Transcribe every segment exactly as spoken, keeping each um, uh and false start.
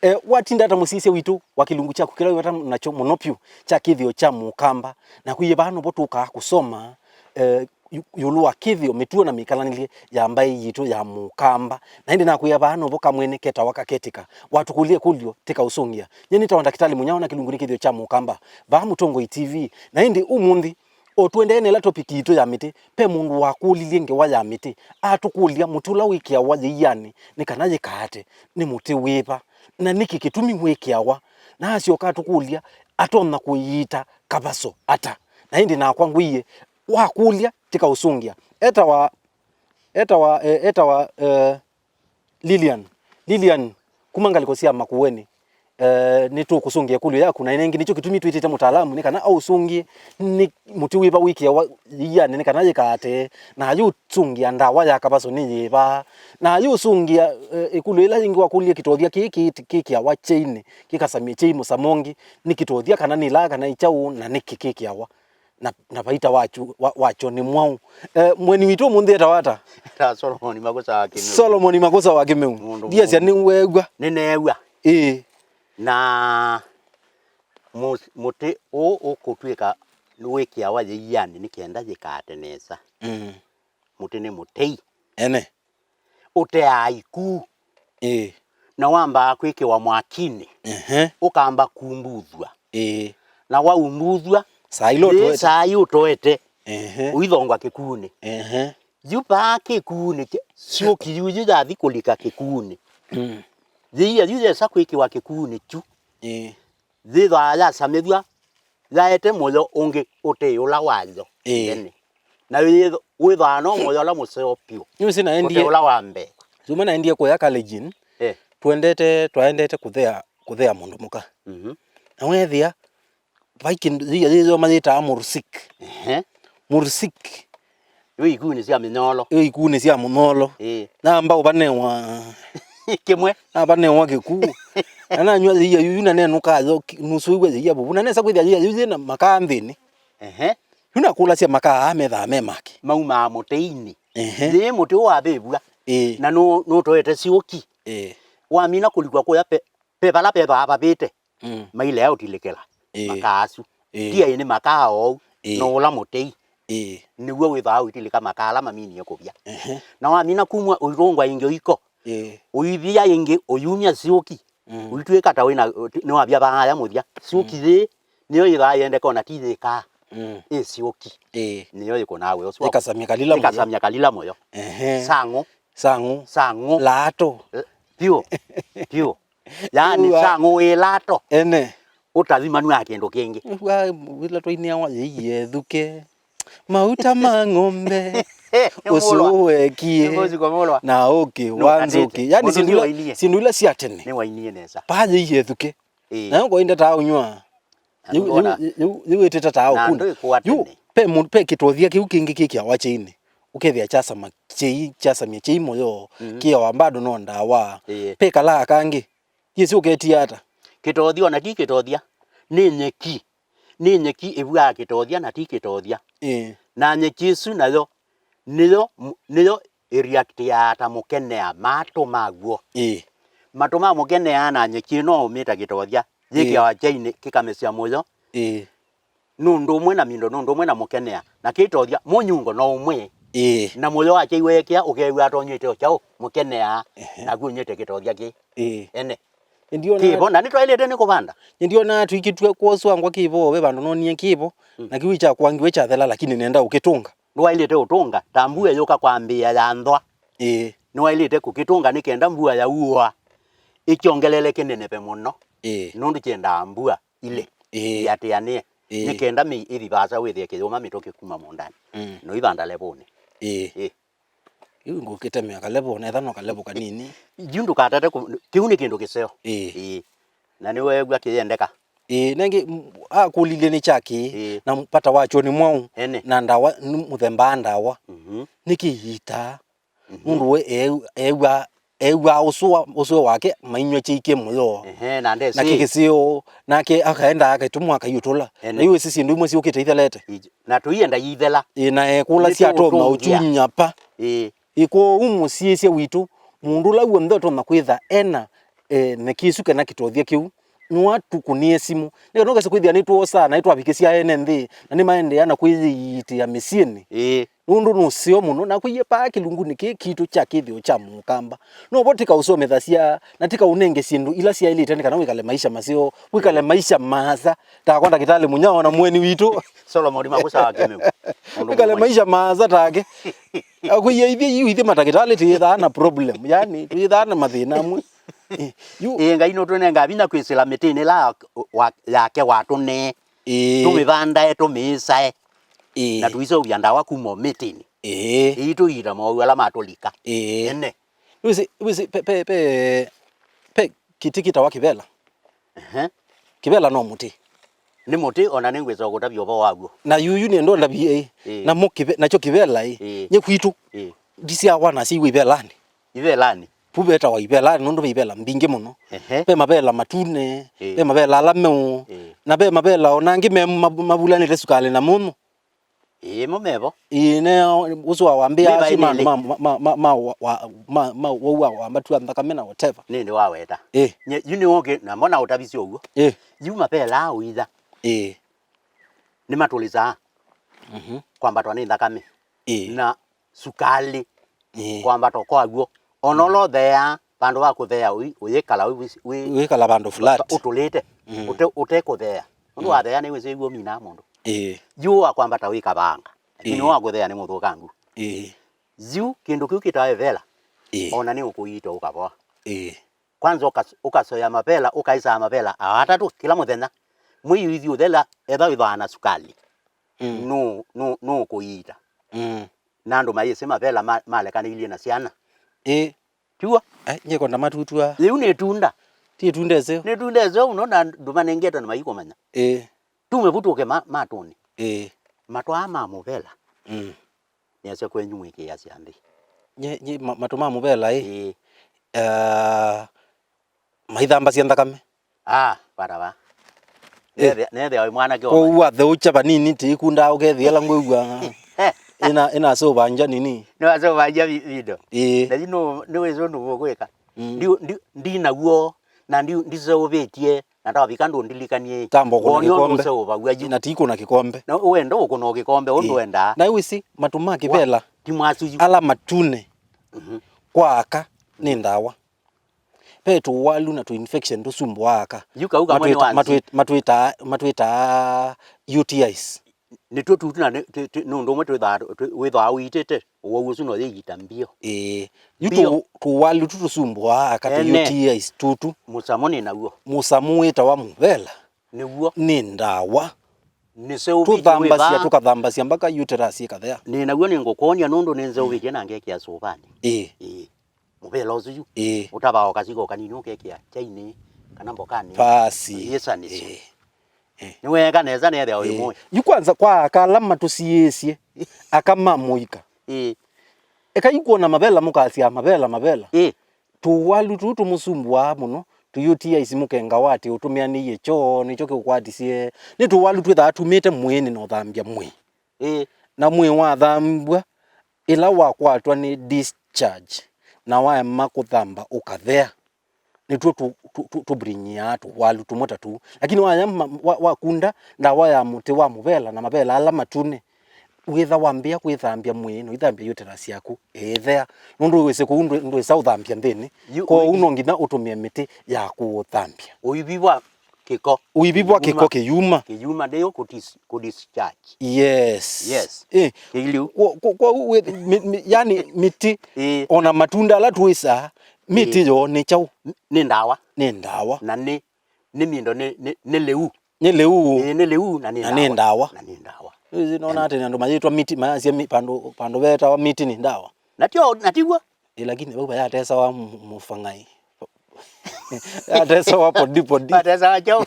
E, watinda ata mũsisya witũ wa kĩlungu kyaku kĩla wĩvata nakyo mũno vyũ kya kĩthĩo kya Mũkamba, na kwĩyĩ vaa novo tũkaa kũsoma, e, yu- ĩũlũ wa kĩthĩo, mĩtuo na mĩkalanĩlye ya mbaĩ yitũ ya Mũkamba. Na ĩndĩ nakwĩa vaa novo kamwene ketawa kaketĩka. Watũkũlya ĩkũlyo, tĩkaũsũngĩa. Nyie nĩtawa Ndakĩtalĩ Mũnyao na kĩlungu nĩ kĩthĩo kya Mũkamba vaa Mũtongoi T V. Na ĩndĩ ũmũnthĩ, o tũendee na ĩla topic yitũ ya mĩtĩ, ve mũndũ wakũlilye ngewa ya mĩtĩ, atũkũlya mũtĩ ũla wĩkĩawa yĩianĩ nĩ kana yĩkaate nĩ mũtĩ wĩva, na nĩkĩ kĩtumi wĩkĩawa, na asyoka atũkũlya atonya kũyĩta kavaso ata. Na ĩndĩ nakwa ngwĩie, wakũlya, tĩkaũsũngĩa. Etawa, etawa, eh, etawa, eh, Lilian. Lilian, kuma ngalĩko sya Makueni, eh, nĩtũkũsũngĩa ĩkũlyo yaku, na ĩngĩ nĩkyo kĩtumi twĩtĩte mũtaalamu nĩ kana aũsũngĩe nĩ mũtĩ wĩva wĩkĩawa yĩianĩ nĩ kana yĩkaate, na ayũsũngĩa ndawa ya kavaso nĩ yĩva, na ayũsũngĩa, eh, ĩkũlyo ĩla yĩngĩ wakũlya kĩtothya kĩĩ kĩ- kĩkĩawa kyeinĩ, kĩkasamya kyei mũsamo ũngĩ, nĩ kĩtothya kana nĩ ĩlaa kana ĩ kyaũ, na nĩkĩ kĩkĩawa, na, na vaita wakyo, wa, wakyo nĩ mwaũ. Eh, mweni witũ ũmũnthĩ etawa ata? Ta Solomon Makusa wa Kĩmeu. Solomon Makusa wa Kĩmeu. Mũndũ ndiasya mũũgĩ. Nĩweew'a? Nĩneew'a. Ĩĩ. Na mũ- mũtĩ ũũ ũkũtw'ĩka nĩwĩkĩawa yĩianĩ nĩ kenda yĩkaate nesa. Mm. Mũtĩ nĩ mũtei. Ene. Ũteaa ikuu. Ĩĩ. Na wambaa kwĩkĩwa mwakinĩ. Ehe. Ũkamba kumbuthw'a. Ĩĩ. Na waumbuthw'a, saa ila yĩ ũtoete. Saa ĩ ũtoete. Ehe. Ũithongwa kĩkuunĩ. Ehe. Yu vaa kĩkuunĩ kĩ- syũki yu yu yathi kũlika kĩkuunĩ. Mm. Yĩia yu yesa kwĩkĩwa kĩkuunĩ kyu. Ĩĩ. Yĩthwaa yasamĩthw'a yaete mũyo ũngĩ ũte ũla wayo. Ĩĩ. Ene. Na wĩth- wĩthwaa no mũyo ũla mũseo vyũ. Nĩwĩsĩ ũte naendie, ũla wa mbee. Yuma naendie kũya Kalenjin, eh, twendete, twaendete kũthea, kũthea mũndũ mũka. Mhm. Na weethĩa, vai kĩndũ yĩya yĩyo mayĩtaa mursik. Ehe. Mursik. Yu ikuunĩ sya mĩnyoolo. Yu ikuunĩ sya mũnyoolo. Ĩĩ. Namba ũvanewa kĩmwe. Navanewa kĩkuu. Na nanywa yĩia yuyu na nenũka yo ki- nusu ĩw'a yĩia vuvu. Na nesa kwĩthĩa yĩia yuyu yĩna makaa nthĩnĩ. Ehe. Yu nakũlasya makaa aa methaa me make. Maumaa mũtĩ-inĩ. Ehe. Yĩĩ mũtĩ ũũ wavĩvw'a. Ĩĩ. Na nũ- nũtoete syũki. Ĩĩ. Wamina kũlikwa kũya pe- pe vala pethwaa vavĩte. Mm. Mailea ũtilĩkĩla. Ĩĩ. Makaa asu. Ĩĩ. Ti aĩ nĩ makaa oou. Ĩĩ. No ũla mũtei. Ĩĩ. Nĩw'o wĩthwaa ũitilĩka makaa ala maminie kũvya. Ehe. Na wamina kumw'a ũitũngwa ĩngĩ ũiko. Ĩĩ. Ũivia ĩngĩ ũyumya syũki. Mm. Ũitw'ĩka ta wĩna nĩwavya vaaya mũthya. Syũki, mm, yĩĩ nĩyo yĩthaa yendeka ona ti yĩkaa. Mm. Ĩ syũki. Ĩĩ. Nĩyo yĩkũnaa wĩa ũsu wa ĩkasamya kalila mũyo. Ĩkasamya kalila mũyo. Ehe. Sang'ũ. Sang'ũ. Sang'ũ. Laato. Eh, vyũ. Vyũ. Yaani, ua, sang'ũ wĩ lato. Ene. Ũtathimanu ya kĩndũ kĩngĩ. Ua, wĩla twainĩawa yĩiethuke. Mauta ma ng'ombe. Nĩ mũlwa. Ũsũũ wekie. Nĩ mũlwa. Na ũkĩ, nũ, wa atĩte. Nzũkĩ. Yaani, mũndũ syĩndũ ũcio ila, wainie, syĩndũ ila sya tene. Nĩwainie nesa. Paa yĩiethuke. Ĩĩ. Nayo kwainda taa ũnywa. Na yĩu, ndũona, yĩu, yĩu, yĩu ĩtĩte taa na ũkuni. Andũ ĩkũa yu tene. Pe mũ- pe kĩtothia kĩu kĩngĩ kĩkĩawa kyeinĩ. Ũkethĩa kyasama kyei, kyasamya kyei mũyo, mhm, kĩawa bado no ndawa. Ĩĩ. Pe kalaa kangĩ. Yĩsĩ ũketia ata? Kĩtothia ona ti kĩtothia. Nĩ nyeki. Nĩ nyeki ĩvwaa kĩtothia na ti kĩtothia. Ĩĩ. Na nyeki ĩsu nayo nĩyo, nĩyo ĩreactĩaa ta mũkenea, matũ ma w'o. Ĩĩ. Matũ ma mũkenea na nyeki ĩno ũmĩta kĩtothia, ĩĩ, yĩkĩawa kyainĩ kĩkamesya mũyo. Ĩĩ. Nũndũ ũmwe na mindo, nũndũ ũmwe na mũkenea, na kĩtothia, mũnyungo no ũmwe. Ĩĩ. Na mũyo wa kyai weekĩa ũkew'a atonyete o kyaũ, mũkenea, ehe, naku ũnyite kĩtothia kĩ. Ĩĩ. Ene. Ndiona kĩvo, na nĩtwaĩlĩte nĩ kũvanda. Nĩndiona tũikĩtw'a kwoswangwa kĩvo, ve vandũ nonie kĩvo, mm, na kĩu kyakwangiwe kyathela, lakini nenda ũkĩtũnga. Ndwaĩlĩte ũtũnga, ta mbua yũka kwambĩĩa ya nthwa. Ĩĩ. Nĩwaĩlĩte kũkĩtũnga nĩ kenda mbua ya ũa ĩkyongelele kĩnenepe mũno. Ĩĩ. Nũndũ kyendaa mbua ile, ĩĩ, iatĩanĩe. Ĩĩ. Nĩ kenda mĩi ĩthi vaasa wĩthĩe kĩyũma mĩtũkĩ kuma mũũndanĩ. Mm. No ivanda levũnĩ. Ĩĩ. Ĩĩ. Yu ngũkĩtemea kalevo, netha no kalevo kanini. Yu ndũkatate kũ-, kĩu nĩ kĩndũ kĩseo. Ĩĩ. Ĩĩ. Na nĩweew'a kĩyendeka. Ĩĩ, nengĩ, m-, akũlilye nĩ kyakĩ, ĩĩ, na vata wakyo nĩ mwaũ, ene, na ndawa, nĩ mũthemba wa ndawa. Mhm. Nĩkĩ iitaa? Mhm. Nũndũ we eew'a, eew'a, eew'a ũsũa, ũsũe wake mainyw'a kyei kĩ mũyo. Ehe, na ndesĩ. Na kĩ kĩseo, nake akaenda akaitumwa akaiũtũla. Ene. Na yu ĩsĩ syĩndũ imwe syũkĩte ithelete. Iji-, na tũienda yithela. Ĩĩ, na ekũlasya atoma nĩtũũtũngĩa. Ũkyumya pa. Ĩĩ. Ĩ kwoou mũsiĩĩsya witũ, mũndũ ũla w'onthe ũtonya kwĩtha ena eh, meki ĩsu kana kĩtothya kĩu, nĩwatũkũnie simũ. Nĩ kana ũkesa kwĩthĩa nĩtwosaa na nĩtwavikĩsya ene nthĩ, na nĩmaendeea na kwĩyĩitĩa mĩsyĩnĩ. Ĩĩ. Nũndũ nĩ ũseo mũno, na kwĩie paa kĩlungunĩ kĩĩ kitũ kya kĩthĩo kya mũkamba. No vo tikaũsomethasya, na tikaũnenge syĩndũ ila syaĩlĩte nĩ kana wĩkale maisha maseo, wĩkale maisha maasa. Takwa ndakĩtalĩ Mũnyao na mũeni witũ. Solomon Makusa wa Kĩmeu. Mũndũ wĩkale mũmwe. Maisha maasa take. Akwĩie ithyĩ, yu ithyĩ matakĩtalĩ tĩyĩthaa na problem. Yani, tũyĩthaa na mathĩna amwe. Eh, yu Ĩĩ, Ngai nũtũnengaa vinya kwĩsĩla mĩtĩnĩ ĩla wa-, wa-, yake watũnee. Ĩĩ. Tũmĩvandae, tũmĩĩsae. Ĩĩ. Na tũiseũvya ndawa kuma o mĩtĩnĩ. Ĩĩ. Ĩitũiita mowau ala matũlika. Ĩĩ. Ene. Wĩsĩ, wĩsĩ, pe, pe, pe, pe kĩtĩ kĩtawa kĩvela. Ehe. Kĩvela no mũtĩ. Nĩ mũtĩ, ona nĩngwĩsa kũtavya ũvoo waw'o. Na yuyu nĩ ndo ndavie ĩ. Ĩĩ. Namo kĩve-, nakyo kĩvela ĩ. Ĩĩ. Nye kwitũ. Ĩĩ. Ndisyawa na syĩiwe ivelanĩ. Ivelanĩ. Vu vetawa ivelanĩ, nũndũ ve ivela mbingĩ mũno. Ehe. Ve mavela matune, ĩĩ, ve mavela ala meũ, ĩĩ, na ve mavela ona angĩ me ma-, mavulanĩte sukalĩ na mũnyũ. Ĩĩ, mo mevo. Ĩĩ, ne ũsu wa wambĩa. Mĩva asu ĩnĩ ma, ĩlĩ? Ma, ma, ma, ma, wa, wa, ma, ma, wau wa, wa matua nthakame na whatever. Nĩndĩ waweta. Ĩĩ. Nye, yu nĩ ũkĩ, na mbona ũtavisye ũguo? Ĩĩ. Yu mapelaa ũitha. Ĩĩ. Nĩmatũlĩsaa. Mhm. Kwambatwa nĩ nthakame. Ĩĩ. Na sukalĩ. Ĩĩ. Kwambata kwaw'o. Ona ũla ũtheaa, vandũ va kũtheea ũi-, ũyĩkala wĩ, wĩ, wĩkala vandũ flat, ũtũlĩte, mm, ũte, ũtekũtheea. Nũndũ, mm, watheea nĩwĩsĩ w'o ũminaa mũndũ. Ĩĩ. Yu wa kwambata wĩ kavanga. Lakini, ĩĩ, wa kũtheea nĩ mũthũkangu. Ĩĩ. Yu kĩndũ kĩu kĩtawa ĩvela, ĩĩ, ona nĩ ũkũiita ũkavoa. Ĩĩ. Kwanza ũkas-, ũkasoya mavela, ũkaĩsaa mavela atatũ kĩla mũthenya. Mwei ũithi ũthela, etha wĩthwaa na sukalĩ. Mm. Nũ-, nũ-, nũkũiita. Mm. Na andũ mayĩsĩ mavela ma-, malekanĩilye na syana. Ĩĩ. Tiw'o? Eh, nyie konda matutwa. Yĩu nĩ ĩtunda. Ti ĩtunda ĩseo. Nĩ ĩtunda ĩseo mũno na andũ manengete na maikũmanya. Ĩĩ. Tume vu tũke ma-, matũnĩ. Ĩĩ. Matũ aa ma mũvela. Mm. Nĩasya kwenyu mwĩkĩĩasya nthĩ. Nye, nye, ma-, matũ ma mũvela, ĩ? Ĩĩ. Ah, maithambasya nthakame. Ah, vata va. Eh. Nethĩa, nethĩa wĩ mwanake wa. Kwoou watheũkya vanini tĩkundaa ũkethĩa ĩla ngwĩw'a ĩna, ĩnasũvangya nini. Nĩwasũvangya vi-, vindo. Ĩĩ. Na yu nũ-, nĩwĩsĩ ũndũ ũkwĩka. Mm. Ndi, ndi, ndinaw'o, na ndi, ndiseũvĩtye, na tawavika ndũndilikanie. Tamba ũkũna. Woni ũndũ kĩkombe. Ũseũvaw'a yu. Na tikũna kĩkombe. Na wenda ũkũna o kĩkombe, ũndũ, ĩĩ, wendaa. Na wĩsĩ, matũ ma kĩvela. Wa-, ti mwasu yu. Ala matune. Mhm. Kwa aka, nĩ ndawa. Ve tũwalu na tũ infection tũsumbũaa aka. Yu kau kamwe nĩ matwĩta-, wanzi. Matwĩ-, matwĩtaa, matwĩtaa U T Is. Nĩtwo tutu na nĩ, tũ, tũ, nũndũ ũmwe twĩthaa, twĩ-, wĩthaa ũitĩte, ũwau ũsu no yĩita mbio. Ĩĩ. Yu mbio. Tũ-, tũwalu tu tũsumbũaa aka tũ, ene, U T Is tutu. Mũsamũ nĩ naw'o. Mũsamũ wĩtawa mũvela. Nĩw'o. Nĩ ndawa. Nĩseũvĩtye. Tũthambasya, wĩva? Tũkathambasya mpaka uterus ĩkathea. Nĩ naw'o nĩngũkwony'a nũndũ nĩnzeũvĩtye na ngekĩa sũvanĩ. Ĩĩ. Ĩĩ. Mũvela ũsu yu. Ĩĩ. Ũtavaa o kasiko kanini ũkekĩa kyainĩ kana mbokanĩ. Pasi. Yĩsanĩsyo. Ĩĩ. Ĩĩ. Nĩweeka nesa nethĩa wĩ, ĩĩ, mũĩ. Yu kwanza kwa aka ala matũsiĩĩsye, aka ma mũika. Ĩĩ. Ekai kwona mavela mũkasya mavela, mavela. Ĩĩ. Tũwalu tũu tũmũsumbũaa mũno, tũ U T Is mũkengawa atĩ ũtũmĩanĩie kyoo nĩkyo kĩũkwatisye. Nĩ tũwalu twĩthaa tumĩte mwĩĩnĩ na ũthambya mwĩĩ. Ĩĩ. Na mwĩĩ wathambw'a, ĩla wakwatwa nĩ discharge na waema kũthamba ũkathea, nĩtw'o tũ, tũ, tũ, tũbrinyiaa tũwalu tũmwe ta tũu. Lakini waya ma-, wa, wakunda ndawa ya mũtĩ wa mũvela na mavela ala matune, wĩtha wambĩĩa kwĩthambya mwĩĩ na ũithambya uterus yaku ĩĩthea, nũndũ wĩsĩ kũu ndwĩ-, ndwĩsa ũthambya nthĩnĩ. Yu-, kwoou yu-, no nginya ũtũmĩe mĩtĩ ya kũũthambya. Ũivi wa kĩko. Ũivi wa kĩko kĩyuma. Kĩyuma. Kĩyuma nĩyo kũ dis-, kũ discharge. Yes. Yes. Eh. Kĩiliu. Kwa, kwa, kwa, we, mi, mi, yani mĩtĩ, ĩĩ, ona matunda ala twĩsaa, mĩtĩ, ĩĩ, yo nĩ kyaũ? N-, nĩ ndawa. Nĩ ndawa. Na nĩ, nĩ mindo nĩ, nĩ, nĩ lĩu. Nĩ lĩu. Ĩĩ, nĩ lĩu na nĩ, na nĩ ndawa. Ndawa. Na nĩ ndawa. Ĩĩ, nona atĩ andũ mayĩtwa mĩtĩ, mayasya mi-, pandũ, pandũ vetawa mĩtĩ nĩ ndawa. Na tio, na tiw'o. Ĩ, lakini vau vayatesawa mũ-, mũfang'ai. Yatesawa podipodi. Yatesawa kyaũ?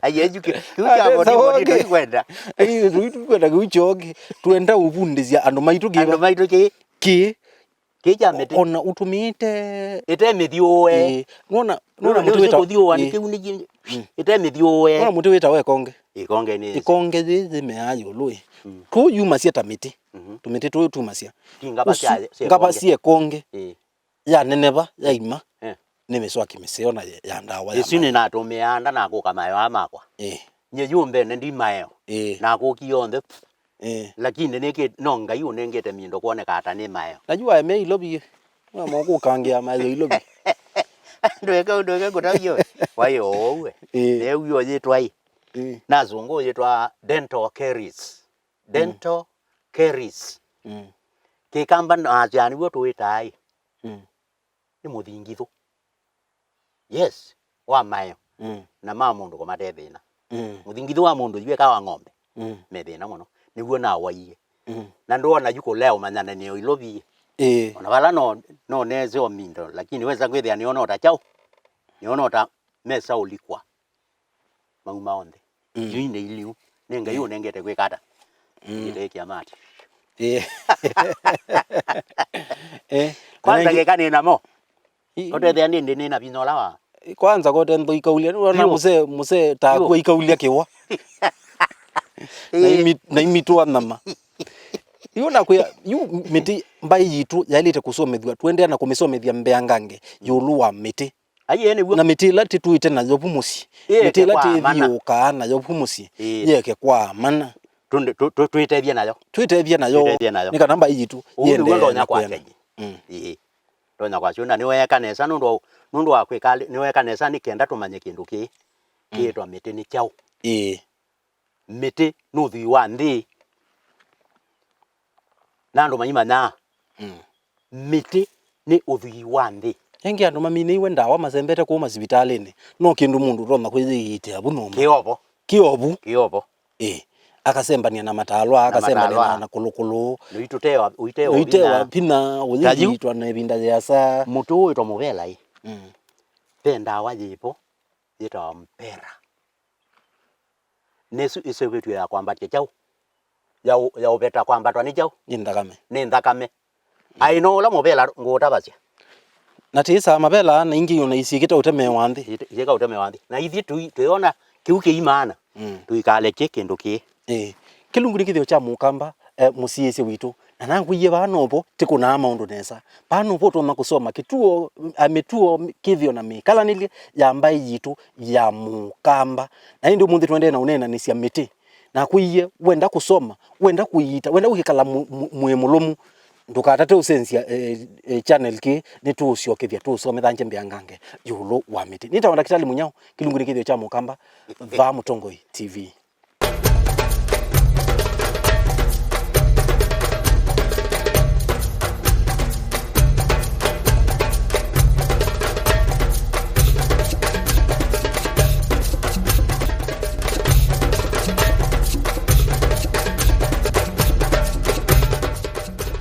Ai, eju kĩ-, kĩu kya podipodi tũikwenda. Ai, tũi-, tũikwenda kĩu kyoke. Twenda ũvundĩsya andũ maitũ kĩva. Andũ maitũ kĩ? Kĩ? Kĩ kya mĩtĩ. Ona ũtũmĩĩte. Ĩte mĩthyũũe. Ĩĩ. Nona, nona mũtĩ wĩta-, kũthyũũa nĩ, ĩĩ, kĩu nĩ kĩ-, mm, ĩte mĩthyũũe. Nona mũtĩ wĩtawa ĩkonge. Ĩkonge nĩ ĩsĩ. Ĩkonge yĩ yĩmeaa ĩũlũ ĩ. Mm. Tũu yumasya ta mĩtĩ. Mhm. Tũmĩtĩ tũu tumasya. Ti ngava sya, sya ĩkonge. Ngava sya ĩkonge. Ĩĩ. Yaneneva, yaima. Eh. nĩ mĩswaki mĩseo na ya ndawa ya Ĩsu maeo. Nĩnatũmĩaa nda na kũka maeo aa makwa. Ĩĩ. Nyie yu mbene ndi maeo. Ĩĩ. Na kũki yonthe. Ĩĩ. Lakini nĩkĩ-, no Ngai ũnengete mindo kwoneka ata nĩ maeo. Na yu aemea ilovi. Mwa mokũkangĩa mayo ilovi. Ndweke, ndweke kũtavyo. Waĩ o we. Ĩĩ. Newi oyĩtwa ĩ. Ĩĩ. Na zungu oyĩtwa dental caries. Dental caries. Mm. Kĩkamba na asyani w'o tũwĩtaa ĩ. Mm. Nĩ mũthingithũ. Yes, wa maeo. Mm. Na ma mũndũ kũmate thĩna. Mm. Mũthingithũ wa mũndũ yu eka wa ng'ombe. Mm. Me thĩna mũno. Nĩw'o nawaie. Mm. Na ndwona yu kũlea ũmanyane nĩo ilovi. Ĩĩ. Ona vala no, no neze o mindo, lakini wesa kwĩthĩa nĩona ũta kyaũ. Nĩona ũta mesa ũlikwa. Mauma onthe. Mm. Yu nĩ iliu. Nĩ Ngai ũnengete kwĩka ata? Mm. Ngĩteekia mati. Eh. Eh. Kwanza na ngi- keka nĩ namo. I- Ũtethea nĩ ndĩ nĩ na vinya ũla wa. Kwanza kote ntho ikaulya. Nĩ wona Yu. Muse, muse ta Yu. Kwa ikaulya kĩwa. Na Ĩĩ. Imi-, na imitwa nama. Yu na kwĩa, yu mĩtĩ mbaĩ yitũ yaĩlĩte kũsomethw'a, tũendeea na kũmĩsomethya mbeangange ĩũlũ wa mĩtĩ. Aiee, nĩw'o. Na mĩtĩ ĩla tĩtũĩte nayo vu mũsyĩ. Ĩĩ, mĩtĩ ĩla ĩke kwa mana. Tĩthiũũkaa nayo vu mũsyĩ. Ĩĩ. Yeke kwa mana. Tũnde-, tũ-, tũ-, twĩtethye nayo. Twĩtethye nayo. Twĩtethye nayo. Nĩ kana mbaĩ yitũ. Ũu nĩw'o yĩendeee ndonya na kwenda. Kwasya. Mm. Ĩĩ. Ndonya kwasya, na nĩweeka nesa nũndũ wa, nũndũ wa kwĩka, nĩweeka nesa nĩ kenda tũmanye kĩndũ kĩĩ. Mm. Kĩĩtwa mĩtĩ nĩ kyaũ. Ĩĩ. Mĩtĩ nĩ ũthwii wa nthĩ. Na andũ maimanyaa. Mm. Mĩtĩ nĩ ũthwii wa nthĩ. Ĩngĩ andũ maminĩiwe ndawa masembete kũu masivitalĩnĩ, no kĩndũ mũndũ ũtonya kwĩyĩitĩa vu nyũmba. Kĩovo. Kĩovu. Kĩovo. Ĩĩ. Akasembania na matalwa, na akasembania matalwa. Na, na kũlũkũlũ. Ũitewa, ũitewa vinya. Ũitewa vinya, ũyĩitwa na ĩvinda yĩasa. Mũtĩ ũyũ wĩtwa mũvela ĩ. Mm. Ve ndawa yĩvo yĩtawa mpera. Nĩsu ĩseũvĩtw'e ya kwambatya kyaũ? Ya ũ-, ya ũveta kwambatwa nĩ kyaũ? Nĩ nthakame. Nĩ nthakame. Mm. Aĩ no ũla mũvela ngũũtavasya. Na tĩĩsaa mavela na ingĩ ona isyĩkĩte ũtemewa nthĩ. Isyĩkĩte ũtemewa nthĩ. Na ithyĩ tũi-, twĩona kĩu kĩimaana. Mm. Tũikalekye kĩndũ kĩĩ. Ĩĩ. Kĩlungu nĩ kĩthĩo kya mũkamba, eh, mũsiĩĩsye witũ. Na nakwĩie vaa novo tĩkũnaa maũndũ nesa. Vaa novo ũtonya kũsoma kĩtuo, a, mĩtuo kĩthĩo na mĩkalanĩlye ya mbaĩ yitũ ya mũkamba. Na ĩndĩ ũmũnthĩ tũendee na ũneenanĩsya mĩtĩ. Nakwĩie wenda kũsoma, wenda kũiita, wenda ũkĩkala mũ-, mũ-, mwĩĩ mũlũmu, ndũkatate ũsenzya, eh, eh, channel kĩĩ, nĩtũũsyokethya tũũsomethangye mbeangange ĩũlũ wa mĩtĩ. Nĩtawa Ndakĩtalĩ Mũnyao, kĩlungu nĩ kĩthĩo kya mũkamba, vaa Mũtongoi T V.